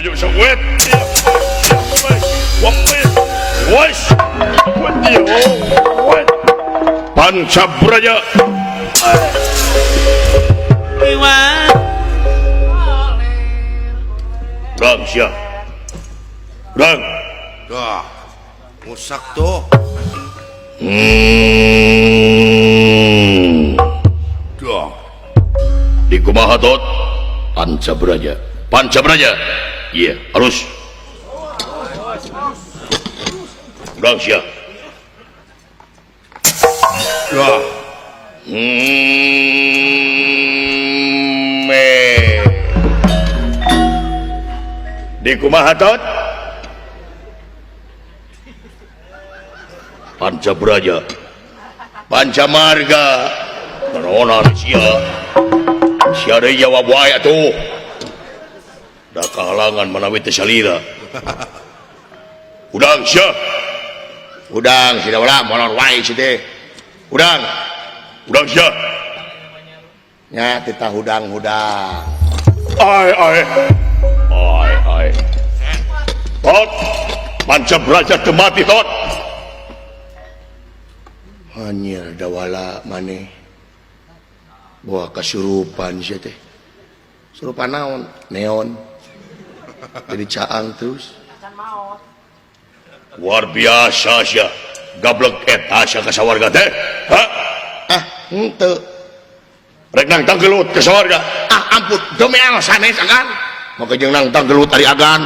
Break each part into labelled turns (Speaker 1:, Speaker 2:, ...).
Speaker 1: Bisa wet. Wes. Panca Braja. Rang sia. Rang.
Speaker 2: Dah. Musak tuh. Dah.
Speaker 1: Di kumaha tot? Panca Braja. Panca Braja. Iya, harus. Rang sia.
Speaker 2: Dah.
Speaker 1: Di kumaha tot? Panca Braja. Panca Marga. Nona sia. Sia deui jawab wae atuh. Da kahalangan manawi teh salira. Udang sia.
Speaker 3: Udang sia ulah molor wae sia teh. Udang.
Speaker 1: Udang sia.
Speaker 3: Nya titah hudang-hudang.
Speaker 1: Ai ai. Ai ai. Tot. Panca Braja teu mati tot.
Speaker 3: Anjir dawala maneh. Bawa kasurupan sia teh. Surupan naon? Neon. Jadi caang terus.
Speaker 1: Luar biasa sia. Gablek eta sia ka sawarga teh. Ha?
Speaker 3: Ah, henteu.
Speaker 1: Rek nangtang gelut ka sawarga.
Speaker 3: Ah, ampun, demi Allah sanes agan. Make jeung nangtang gelut ari agan.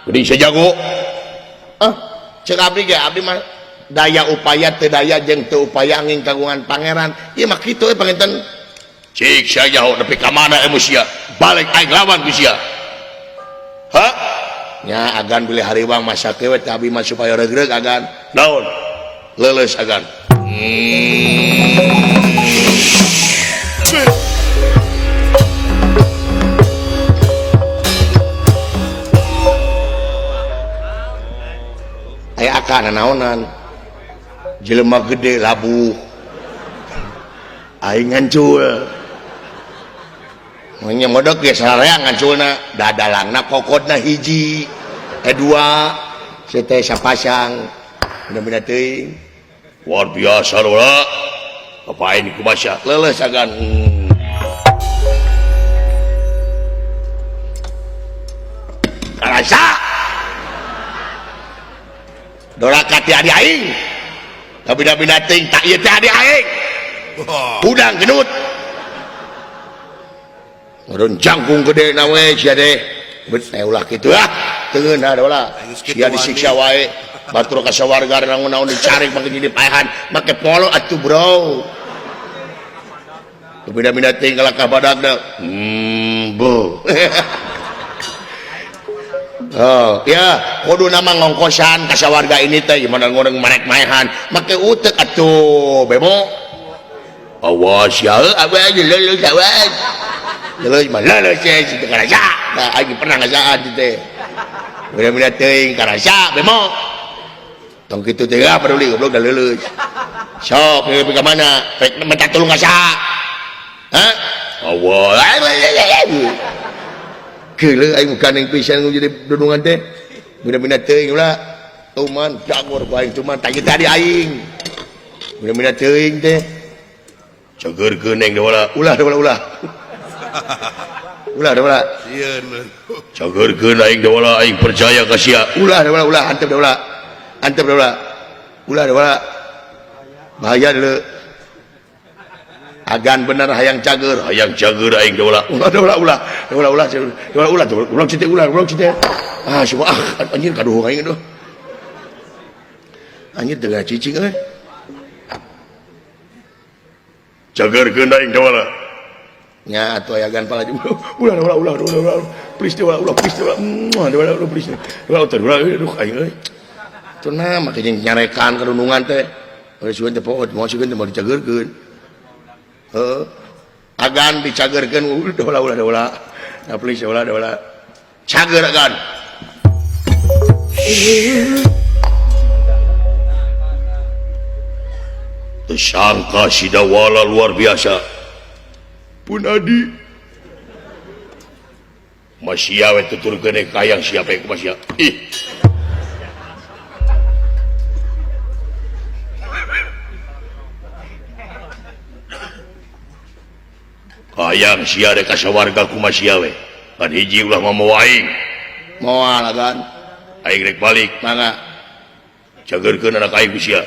Speaker 1: Geuning sia jago.
Speaker 3: Ah, ceuk abdi ge abdi mah daya upaya teu daya jeung teu upaya angin kagungan pangeran. Ieu mah kitu we panginten.
Speaker 1: Cik sia nyaho nepi ka mana emosi sia. Balik aing lawan ku sia. Ha?
Speaker 3: Nya agan bilih hariwang masa kieu we teh abdi mah supaya regreg agan.
Speaker 1: Naon?
Speaker 3: Leuleus agan. Aya akan naonan. Jelema gede labuh. Aing ngancul. Nya modok ge sararea ngaculna, dadalangna kokodna hiji, dua, sia teh sapasang. Benda-benda teuing.
Speaker 1: Luar biasa lora. Apain ku baca?
Speaker 3: Leuleus agan. Karasa. Doraka ti adi aing. Kabina-bina teuing tak ieu teh adi aing. Udang genut. Ngadon jangkung gede na we sia teh. Bet ulah kitu ah. Teu ngeunah da ulah. Sia disiksa wae. Batur ka sawarga naon-naon dicarik make jadi paehan, make polo atuh bro. Beda-beda teuing kalakah badagna. Bu. Oh, ya, kudu nama ngongkosan ka sawarga ini teh gimana ngoreng marek maehan, make utek atuh bemo.
Speaker 1: Awas ya,
Speaker 3: awas leuleus awas. Leuleus mah leuleus teh teu karasa. Nah, aing pernah ngasaan teh. Beda-beda teuing karasa bemo. Tong kitu teh ah peduli goblok da leuleus. Sok nepi ka mana? Rek minta tulung ka saha? Hah?
Speaker 1: Awas.
Speaker 3: Geuleuh aing gandeng pisan jadi dudungan teh. Beda-beda teuing ulah. Tuman dagor ku aing cuman tah tadi aing. Beda-beda teuing teh.
Speaker 1: Cageurkeun aing ulah.
Speaker 3: Ulah ulah ulah. Ulah ulah.
Speaker 2: Sieun.
Speaker 1: Cageurkeun aing ulah aing percaya ka sia.
Speaker 3: Ulah ulah ulah antep ulah. Antep ulah. Ulah ulah. Bahaya deuleu. Agan bener hayang cager,
Speaker 1: hayang cager aing ulah.
Speaker 3: Ulah ulah ulah. Ulah ulah ulah ulah ulah cite ulah ulah cite. Ah semua ah anjir kaduhung aing aduh. Anjir teu cicing euy.
Speaker 1: Cagerkeun aing ulah.
Speaker 3: Nya atuh aya agan pala ulah ulah ulah ulah ulah. Please ulah ulah please ulah. Ulah ulah please. Ulah ulah aduh aing euy. Cenah make jeung nyarekan karunungan teh. Euy sugan teh poot moal sugan teh moal dicageurkeun. Heuh. Agan dicageurkeun ulah ulah ulah. Nah please ulah ulah. Cager agan.
Speaker 1: Tersangka Sidawala luar biasa.
Speaker 3: Pun adi.
Speaker 1: Masih we tuturkeun ka hayang siapa ku masih. Ih. Hayang sia rek ka sawarga kumaha sia we. Pan hiji ulah mamoa aing.
Speaker 3: Moal agan.
Speaker 1: Aing rek balik.
Speaker 3: Mangga.
Speaker 1: Jageurkeun anak aing ku sia.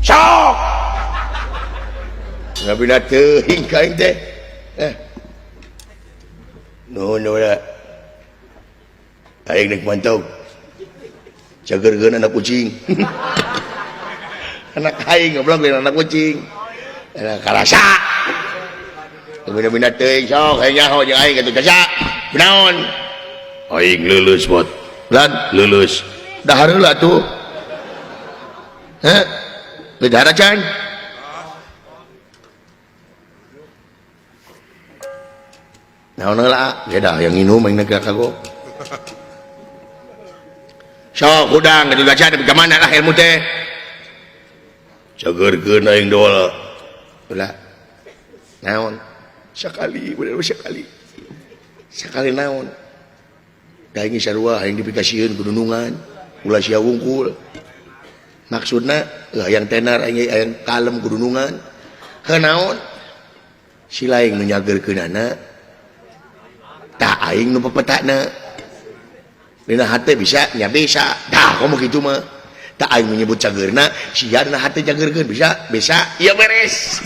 Speaker 3: Sok. Ngabina teuing ka aing teh.
Speaker 1: Nuhun we. Aing rek mantau. Jageurkeun anak kucing.
Speaker 3: Anak aing goblok lain anak kucing. Karasa. Bina-bina teuing sok hayang nyaho jeung aing kitu jasa. Naon?
Speaker 1: Aing leuleus bot.
Speaker 3: Lan
Speaker 1: leuleus.
Speaker 3: Dahar heula tuh. Heh. Geus dahar can? Naon heula? Ge dah hayang nginum aing ka kagok. Sok hudang kitu jasa ka mana lah ilmu teh?
Speaker 1: Cageurkeun aing doa.
Speaker 3: Ulah. Naon? Sekali, bener sekali. Sekali naon? Da aing sarua hayang dipikasieun ku dunungan, ulah sia wungkul. Maksudna hayang tenar aing hayang kalem ku dunungan. Heuh naon? Si laing nu nyageurkeunana. Tah aing nu pepetakna. Dina hate bisa nya bisa. Tah komo kitu mah. Tak aing menyebut cageurna, sia dina hate cageurkeun bisa, bisa, ieu beres.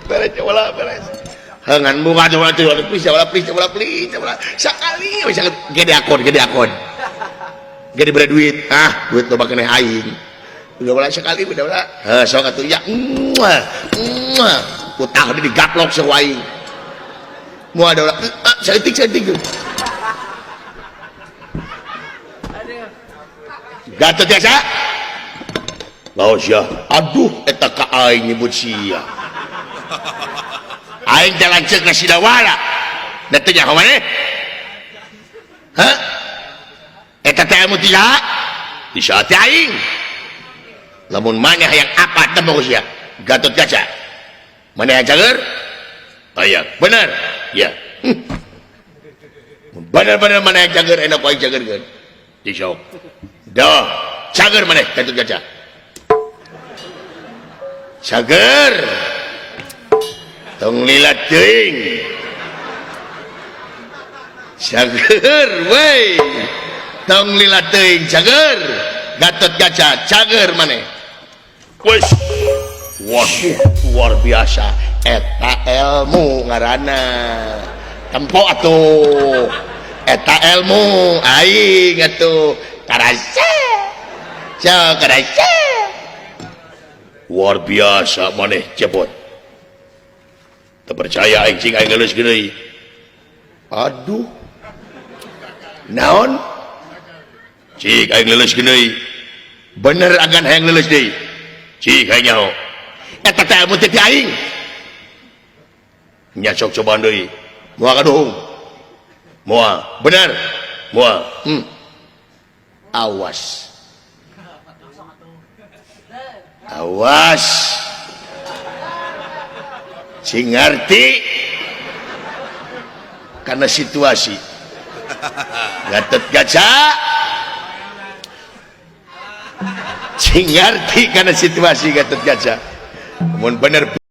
Speaker 3: Beres wala beres. Hengan buka coba coba please wala please wala please wala. Sakali bisa gede akon, gede akon. Gede bere duit. Ah, duit loba keneh aing. Udah wala sekali udah wala. Heuh sok atuh ya. Muah. Muah. Utang digaplok sok aing. Moal ada saeutik-saeutik. Gatot biasa.
Speaker 1: Laos sia.
Speaker 3: Aduh eta ka aing nyebut sia. Aing jalan ceuk ka Sidawala. Da teu nyaho maneh? Hah? Eta teh anu ti saha? Ti saha teh aing. Lamun maneh hayang apa temu sia? Gatot Kaca. Maneh hayang cager?
Speaker 1: Hayang.
Speaker 3: Bener?
Speaker 1: Ya.
Speaker 3: Bener-bener maneh hayang cager enak ku aing cagerkeun.
Speaker 1: Ti sok.
Speaker 3: Dah, cager maneh Gatot Kaca. Cager. Tong lila teuing. Cager we. Tong lila teuing cager. Gatot Kaca cager maneh.
Speaker 1: Wes.
Speaker 3: Waduh, luar biasa. Eta ilmu ngaranna. Tempo atuh. Eta ilmu aing atuh. Karasa. Sok karasa.
Speaker 1: Luar biasa maneh cepot. Teu percaya aing cing aing geus deui.
Speaker 3: Aduh. Naon?
Speaker 1: Cik aing leuleus deui.
Speaker 3: Bener agan hayang leuleus deui.
Speaker 1: Cik aing nyaho.
Speaker 3: Eta teh ilmu teh aing.
Speaker 1: Nya sok cobaan deui.
Speaker 3: Moal kaduhung.
Speaker 1: Moal.
Speaker 3: Bener.
Speaker 1: Moal.
Speaker 3: Awas. Awas. Sing ngarti karena situasi. Gatot Kaca. Sing ngarti karena situasi Gatot Kaca. Mun bener